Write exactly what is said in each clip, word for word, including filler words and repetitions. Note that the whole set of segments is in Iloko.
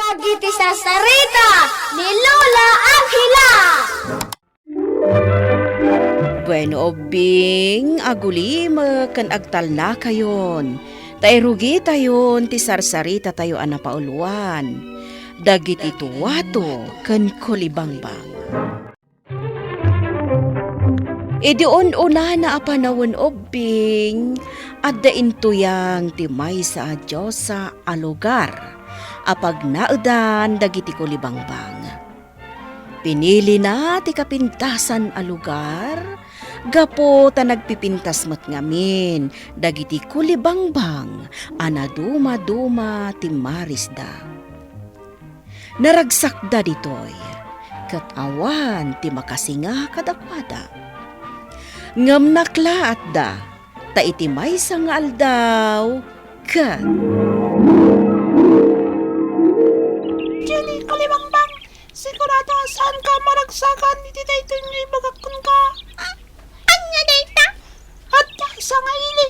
Dagiti sarsarita ni Lola Angela. Bueno, ubbing, agulimek ken agtalnakayon, ta irugitayon ti sarsaritatayo a napauluan, dagiti tuwato ken kulibangbang. Idi un-unana a panawen, ubbing, adda intuyang ti maysa a diosa a lugar a pagnaedan dagiti kulibangbang. Pinilina ti kapintasan a lugar gapu ta nagpipintas met ngamin dagiti kulibangbang a nadumaduma ti marisda. Naragsakda ditoy, ket awan ti makasinga kadakuada. Ngem naklaatda, ta iti maysa nga aldaw, ket Jenny Kulibangbang, sigurado a saanka a maragsakan iti daytoy nga ibagak kenka. Ania dayta? Adda sanga ili.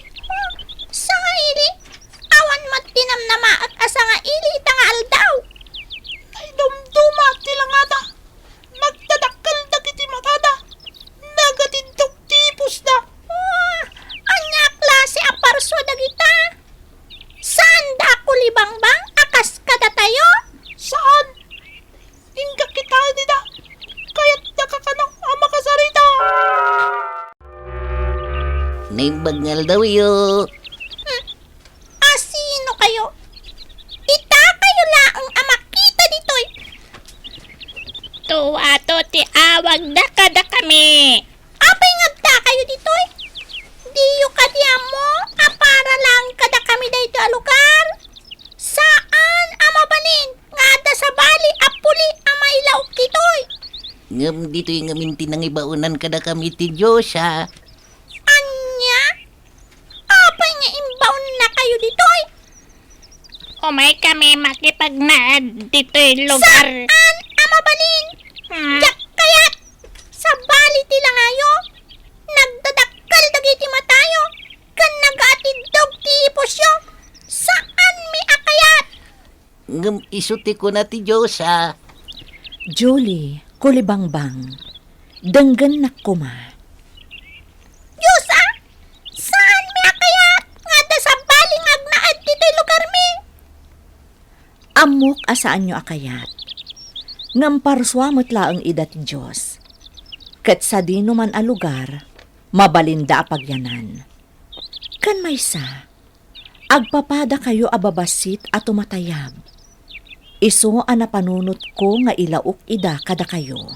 Sanga ili? Awan met ti namnamaek a sanga ili ita nga aldaw. Naidumduma ti langada. Nagdadakkel dagiti matada. Nagatiddog ti ipusda. Ah, ania a klase a parsua dagita? Saanda a kulibangbang a kas kadatayo? Saan. Inka kitaen ida. Kayatdaka kano a makasarita. Naimbag nga aldawyo. Hmm. Asino kayo? Itakayo laeng a makita ditoy. Tuwato ti awagda kadakami. Apay nga adda kayo ditoy? Diyo kadi ammo a para laeng kadakami daytoy a lugar? Saan a mabalin nga adda sabali a puli a mailaok ditoy. Ngem ditoy ngamin ti nangibaonan kadakami ti Diosa. Ania? Apay nga imbaonnakayo ditoy? Umaykami makipagnaed ditoy lugar. Saan a mabalin? Hmm? Diak kayat! Sabali ti langayo, nagdadakkel dagiti matayo, ken nagaatiddog ti ipusyo. Saanmi a kayat! Ngem isu ti kuna ti Diosa. Julie, kulibangbang, denggennak koma. Diosa, saanmi a kayat nga adda sabali nga agnaed ditoy lugarmi? Ammok a saanyo a kayat. Ngem parsua met laeng ida ti Dios. Ket sadino man a lugar, mabalinda a pagyanan. Ken maysa, agpapadakayo a babassit a tumatayab. Isu a napanunotko nga ilaok ida kadakayo.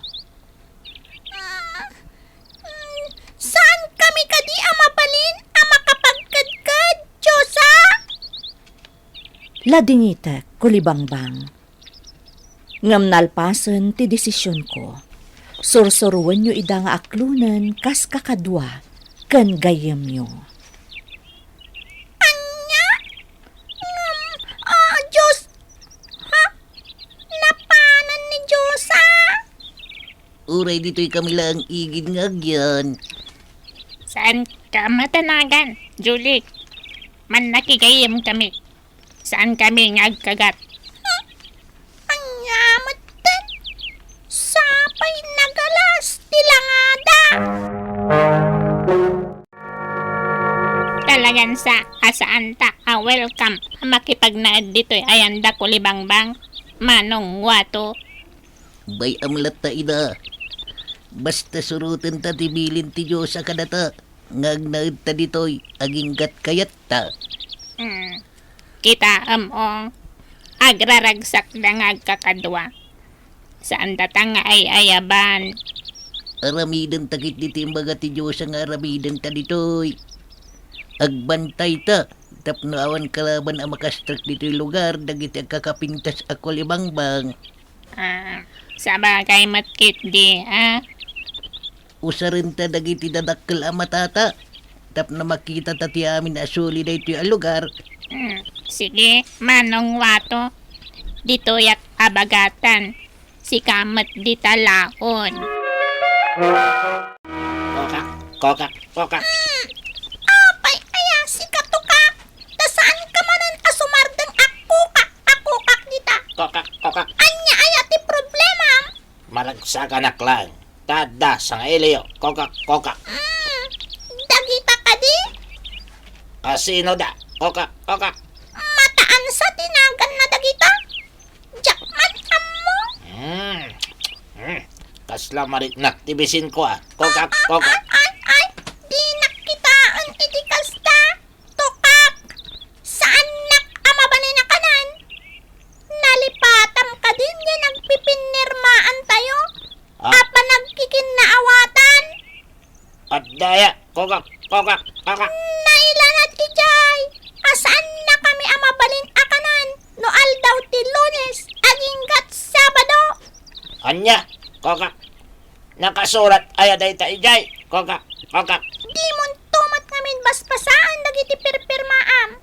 Ah, mm, saankami kadi a mabalin a makapagkedked, Diosa? Ladingitek, kulibangbang. Ngem nalpasen ti desisionko. Sursuroenyo ida nga aklonen kas kakadua ken gayyemyo. Ania? Ngem, ah, Dios, ha? Napanan ni Diosa? Uray ditoy kami laeng igid nga agyan. Saanka matanagan, Julie. Mannakigayyem kami. Saankami nga agkagat. Ania metten? Sapay nagalas ti langada. Talagan sa a saanta a welcome a makipagnaed ditoy ayanda, kulibangbang, Manong Wato. Bay-am latta ida. Basta surotenta ti bilin ti Diosa kadata nga agnaedta ditoy, aginggat kayatta. Hmm. Kitaem, o. Agraragsakda nga agkakadua. Saandata nga ay-ayaban. Aramidenta ketdi ti imbaga ti Diosa nga aramidenta ditoy. Agbantayta tapno awan kalaban a makastrek ditoy lugar dagiti agkakapintas a kulibangbang. Ah, sabagay met ketdi, a? Usarenta dagiti dadakkel a matata tapno makitata ti amin a suli daytoy a lugar. Hmm, sige, Manong Wato. Ditoyak a bagatan. Sika met dita laon. Kokak, kokak, kokak. Hmm, apay aya sika, tuka? Ta saanka manen a sumardeng a kokak, a kokak dita? Kokak, kokak. Sakanak laeng. Ta adda sangailiyo. Kokak, kokak. Mm, dagita kadi? Kasino da? Kokak, kokak. Mataansa ti naganna dagita? Diak man ammo. Hmm. Hmm. Kasla mariknak ti bisinko, a. Kokak, kokak. Ay, ay, ay, dinak kitaen iti kasta. Tokak, saannak a mabalin a kanen. Nalipatam kadin diay nagpipinirmaantayo a panagkikinnaawatan. Adda aya, kokak, kokak, kokak. Nailanad idiay a saannakami a mabalin a kanen no aldaw ti Lunes aginggat Sabado. Ania, kokak? Nakasurat aya dayta idiay? Kokak, kokak. Dimonto met ngamin basbasaen dagiti pirpirmaam.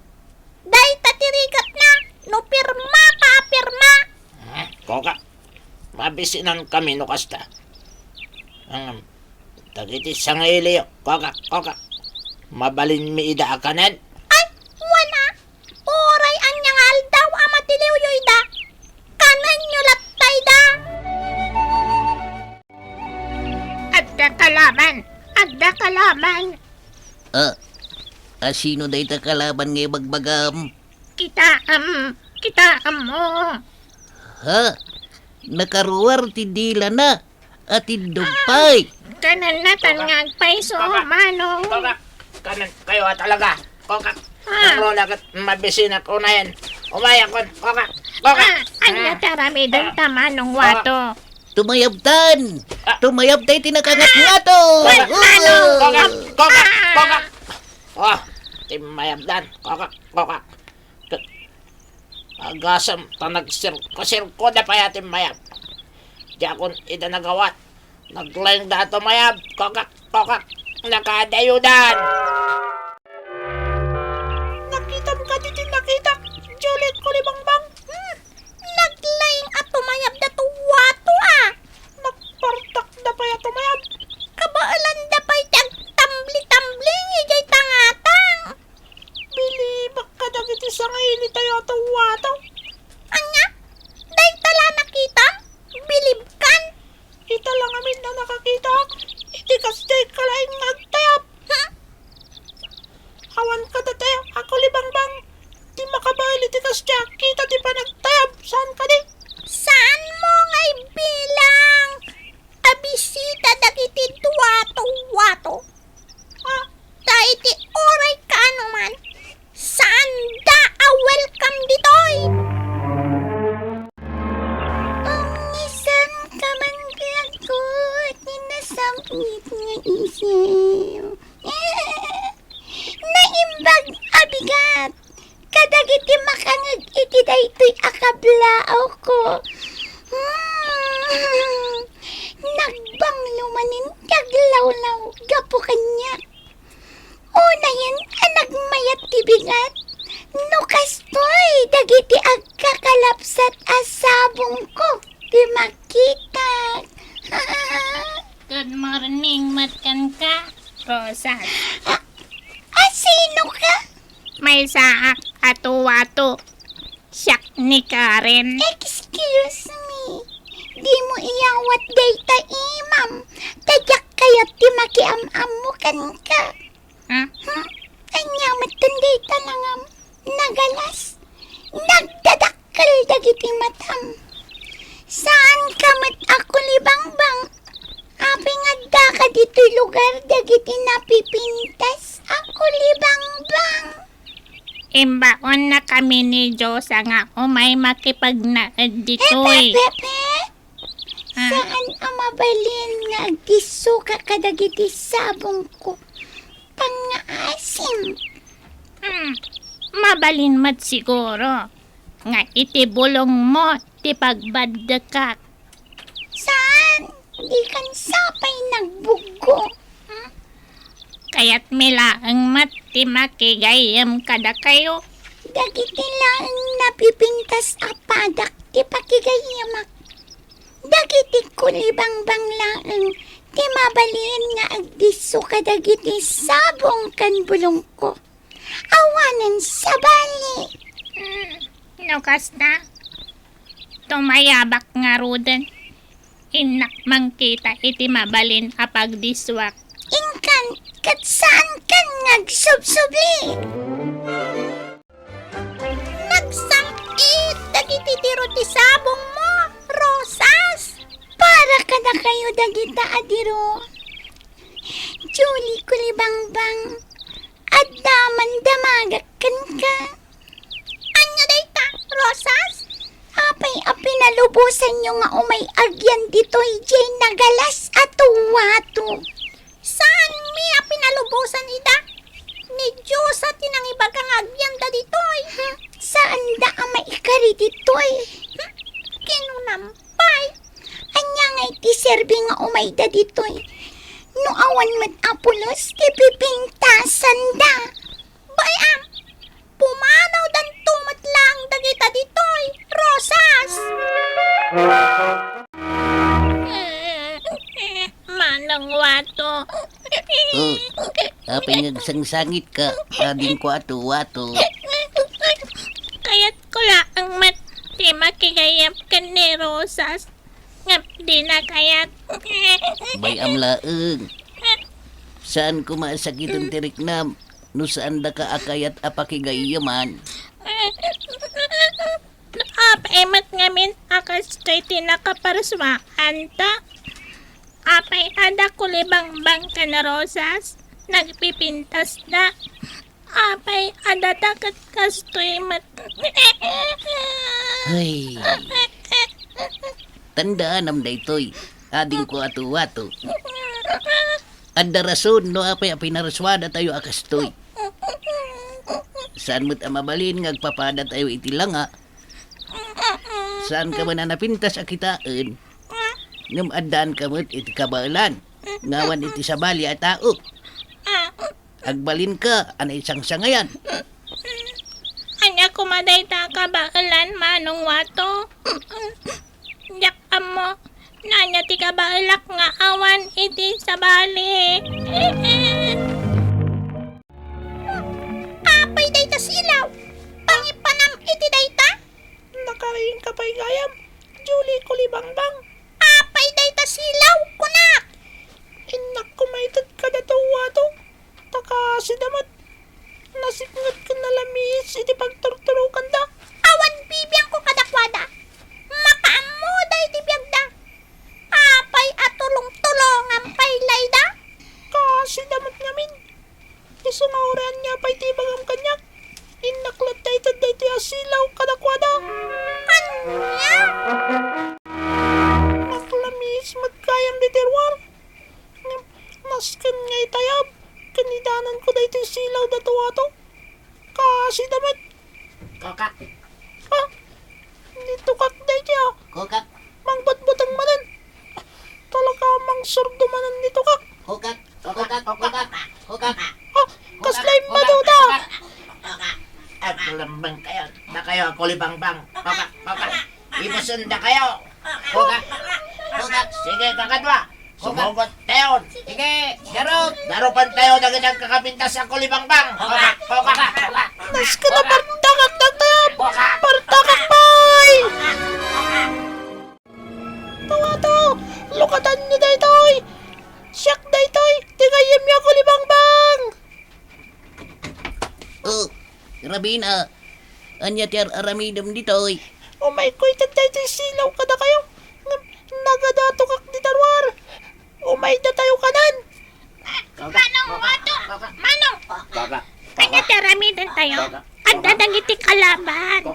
Dayta ti rigatna no pirmaka a pirma. Hmm, kokak. Mabisinankami no kasta. Ngem, dagiti sangailiyo, kokak, kokak. Mabalinmi ida a kanen? Ay, wen a. Uray ania nga aldaw a matiliwyo ida, kanenyo latta ida. Adda kalaban! Adda kalaban! Ah, a sino dayta kalaban nga ibagbagam? Kitaem, kitaemmo. Ha? Nakaruar ti dilana, a tindog pay. Kanennatan nga agpayso, Manong. Kokak, kanen kayo a talaga. Kokak, ah. Nangruna ket mabisinak unayen. Umayakon, kokak, kokak. Ah, ania ti aramidenta, Manong Wato? Tumayabtan! Ah. Tumayabtay ti nakangatngato! Kokak, Manong! Kokak, kokak, kokak. Oh, ti mayabdan. Kokak, kokak. Agasem ta nagsirko-sirko da pay a ti mayab. Diakon ida nagawat. Naglaing da a tumayab. Kokak, kokak. Nakadayodan. Nakitam kadi ti nakitak, Juliet Kulibangbang? Hmm, naglaing a tumayab da Tuwato a. Nagpartak da pay a tumayab. Kabaelan da pay ti agtambli-tambling idiay tangatang. Bilibak kadagiti sangaili tayo a Tuwato. Ania? Dayta la nakitam? Bilibkan? Ita la ngamin a nakakitak iti kasdiay kalaing nga agtayab. Hmm? Awan kadatayo a Kulibangbang ti makabael iti kasdiay a kita ti panagtayab. Saan kadi? Saanmo nga ibilang a bisita dagiti Tuwato-wato? Ah, ta iti uray kaano man, saanda a welcome ditoy. Umnisan ka man, Piangko, ti nasapnit nga isip. Naimbag a bigat kadagiti makangeg iti daytoy a kablaawko. Hmm. Nagbanglo manen ti aglawlaw gapu kaniak. Unayen a nagmayat ti bigat, no kastoy dagiti agkakalapsat a sabongko ti makitak. Good morning met kenka, Rosas. A, a, sino ka? Maysaak a Tuwato. Siak ni Karen. Excuse me. Dimo iyawat dayta imam. Ta diak kayat ti makiam-ammo kenka. Hmm? Hmm? Ania metten dayta langam? Nagalas? Nagdadakkel dagiti matam. Saanka met a Kulibangbang. Apay nga addaka ditoy lugar dagiti napipintas a Kulibangbang? Imbaonnakami ni Diyosa nga umay makipagnaed ditoy. Hepe, hepe? Ah. Saan a mabalin nga agdisso ka kadagiti sabongko? Pangngaasim. Hmm, mabalin met siguro nga iti bulongmo ti pagbaddekak. Saan? Dikan sapay nagbuggo. Hmm? Kayatmi laeng met ti makigayyem kadakayo. Dagiti laeng napipintas a padak ti pakigayyemak. Dagiti Kulibangbang laeng ti mabalin nga agdisso kadagiti sabong ken bulongko. Awanen sabali. Hmm, no kasta, tumayabak ngaruden. Innak mangkita iti mabalin a pagdissuak. Inkan, ket saankan nga agsubsubli. Nagsam-it dagiti diro ti sabongmo, Rosas. Para kadakayo dagita a diro. Julie Kulibangbang, adda man damagak kenka. Ania dayta, Rosas? Apay a pinalubosanyo nga umay agyan ditoy diay nagalas a tuwato? Saanmi a pinalubosan ida. Ni Diosa ti nangibaga nga agyanda ditoy. Saanda a maikari ditoy. Kinunam pay. Ania ngay ti serbi nga umayda ditoy? No awan met a pulos ti pipintasanda. Bay-am, pumanawdanto met laeng dagita ditoy, Rosas! Manong Wato. Oh, apay nga agsangsangitka, adingko a tuwato? Kayatko laeng met ti makigayyem ken ni Rosas. Ngem dina kayat. Bay-am laeng. Saan koma a sakiten ti riknam no saandaka a kayat a pakigayyeman. No apay met ngamin a kastoy ti nakaparsuaanta. Apay adda Kulibangbang ken Rosas, nagpipintasda. Apay, adda ket kastoy met. Ay. Tandaanam daytoy, adingko a tuwato. Adda rason no apay a pinarsuadatayo a kastoy. Saan met a mabalin nga agpapadatayo iti langa. Saanka man a napintas a kitaen. Ngem addaanka met iti kabaelan nga awan iti sabali a tao. Agbalinka a naisangsangayan. Ania koma dayta a kabaelan, Manong Wato? Diak ammo no ania ti kabaelak nga awan iti sabali. Apay dayta silaw? Pangipanam iti dayta? Nakariingka pay gayam, Julie Kulibangbang. Apay dayta silaw, kunak? Innak kumayted kada tuwato, ta kasida met. Nasiknget ken nalamiis iti pagturturokanda. Awan bibiangko kadakuada. Makaammoda iti biagda. Apay a tulongtulongan pay layda? Kasida met ngamin. Isu nga uray ania pay ti ibagam kaniak, innak latta ited daytoy a silaw kadakuada. Ania? Naklamiis met gayam ditoy ruar. Ngem nasken nga itayab ken idananko daytoy silaw da tuwato. Kasida met. Kokak. Ha? Ni Tukak daytoy, a. Kokak. Mangbutbuteng manen. Talaga a mangsurdo manen ni Tukak. Kokak, kokak, kokak, kokak. Ha? Kasla immaduda? Kokak, kokak. Aglemmengkayo, dakayo a Kulibangbang. Kokak, kokak. Ibusendakayo. Kokak, kokak. Sige, kakadua. Sumugot tayon. Sige, darup. Darupantayo dagiti agkakapintas a Kulibangbang. Kokak, kokak, kokak. Nasken a partakak daytoy. Partakak pay. Tuwato, lukatanyo daytoy. Siak daytoy, ti gayyemyo a Kulibangbang. Oh, Rabina, ania ti ar-aramidem ditoy? Umayko ited daytoy silaw kadakayo. Ngem nagadatukak dita ruar. Umaydatayo kanan. Manong Wato! Manong! Ania ti aramidentayo? Adda dagiti kalaban.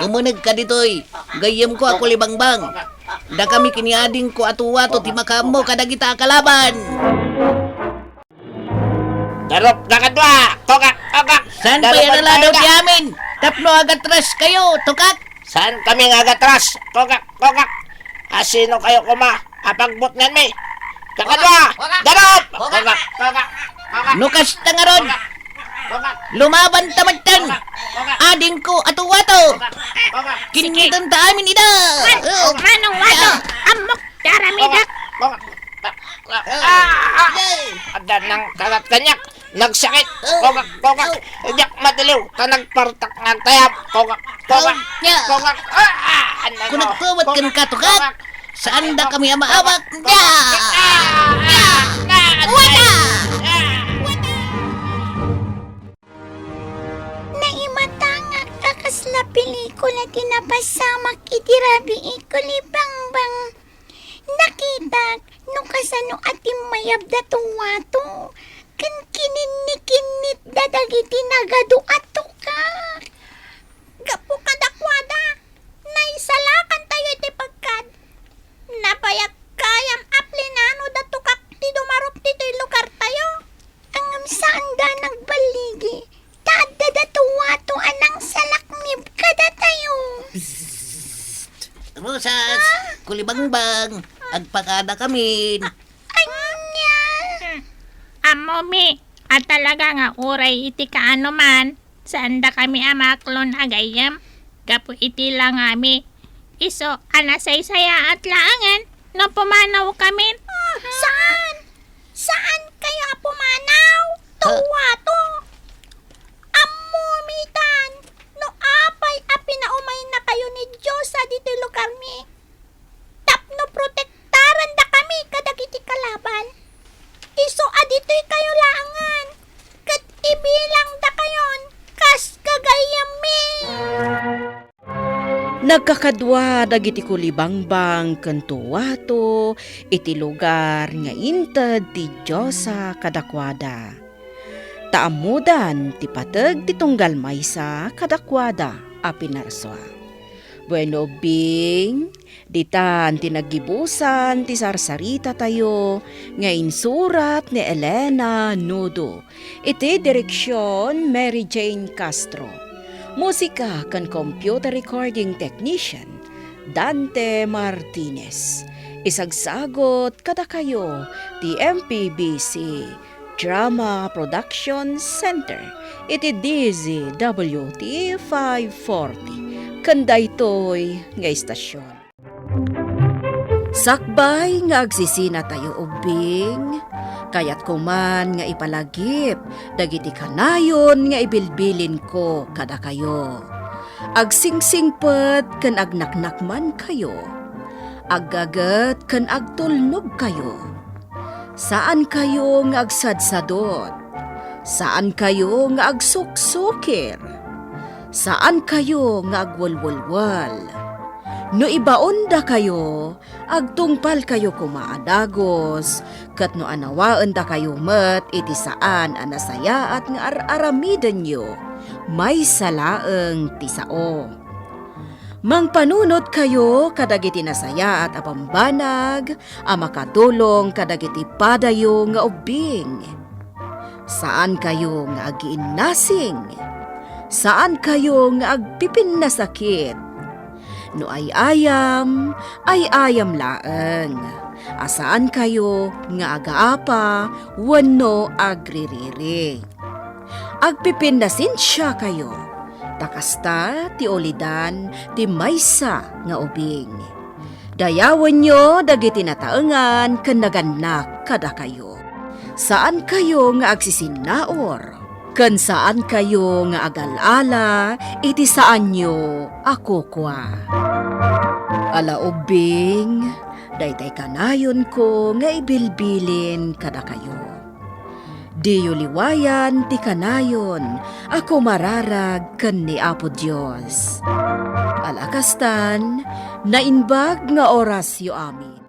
Umunegka ditoy. Gayyemko a Kulibangbang. Dakami ken ni adingko a Tuwato ti makaammo kadagita a kalaban. Darup, dakadua! Kokak, kokak! Saan pay a naladaw ti amin? Tapno agatraskayo, Tukak! Saankami nga agatras? Kokak, kokak! Asinokayo koma a pagbutnganmi? Kakadua! Darup! Kokak, kokak, kokak! No kasta ngarud, kokak, kokak, lumabanta metten! Kokak, kokak! Adingko a Tuwato! Kokak, kokak! Kinnitenta amin ida! Man-, Manong Wato! Ammok! Daramidak! Kokak, kokak! Ah, ah, ah. Adda nang kagat kaniak. Nagsakit. Kokak, kokak. Diak matiliw. Ta nagpartak nga agtayab. Kokak, kokak. Kokak. Ah, ah. Kunagtumet kenka, Tukak. Kokak. Saanda kami a maawat. Nya! Nya! Wata! Wata! Naimatangak a kasla pelikula ti napasamak iti rabii ko, Libangbang. Nakitak no kasano a timmayab da Tuwato ken kininnikinnitda dagiti nagadu a tukak. Gapu kadakuada, naisalakantayo iti pagkad. Nabayag gayam a plinano da tukak ti dumarup ditoy lugartayo. Ngem saanda nagballigi, ta adda da Tuwato a nangsalaknib kadatayo. Psst! Rosas, Kulibangbang, agpakada kamin. Ania? Hmm. Ammomi, a talaga nga uray iti kaano man, saanda kami a maaklon a gayyem, gapu iti langami. Isu a nasaysayaat laengen no pumanaw kamin. Saan? Saan kayo a pumanaw? Ha? Tuwato. Ammomitan no apay a pinaumaynakayo ni Dios a ditoy lugarmi tapno protektarandakami kadagiti kalaban. Isu a ditoykayo laengen ket ibilangdakayon kas gagayyemmi. Nagkakadua dagiti Kulibangbang ken Tuwato iti lugar nga inted ti Diosa kadakuada. Ta ammodan ti pateg ti tunggal maysa kadakuada a pinarsua. Bueno, Bing, ditan ti naggibusan ti sarsaritatayo nga insurat ni Elena Nudo. Iti direksion, Mary Jane Castro. Musika ken computer recording technician, Dante Martinez. Isagsagot kadakayo ti M P B C Drama Production Center iti D Z W T five forty ken daytoy nga istasyon. Sakbay nga agsisinatayo ubbing, kayatko man nga ipalagip dagiti kanayon nga ibilbilinko kadakayo. Agsingsingpet ken agnaknakmankayo. Aggaget ken agtulnogkayo. Saankayo nga agsadsadot. Saankayo nga agsuksukir. Saankayo nga agwelwelwel. No ibaondakayo, agtungpalkayo koma a dagus, ket no anawaendakayo met iti saan a nasayaat nga ar-aramidenyo, maysa laeng ti sao. Mangpanunotkayo kadagiti nasayaat a bambanag a makatulong kadagiti padayo nga ubbing. Saankayo nga agiinnasing. Saankayo nga agpipinnasakit. No ay-ayam, ay-ayam laeng. A saankayo nga agaapa wenno agririri. Agpipinnasensiakayo, ta kasta ti ulidan ti maysa nga ubing. Dayawenyo dagiti nataengan ken nagannak kadakayo. Saankayo nga agsisinnaur, ken saankayo nga agal-ala iti saanyo a kukua. Ala ubbing, daytay kanayonko nga ibilbilin kadakayo. Diyo liwayan ti kanayon a kumararag ken ni Apo Dios. Ala kastan, naimbag nga orasyo amin.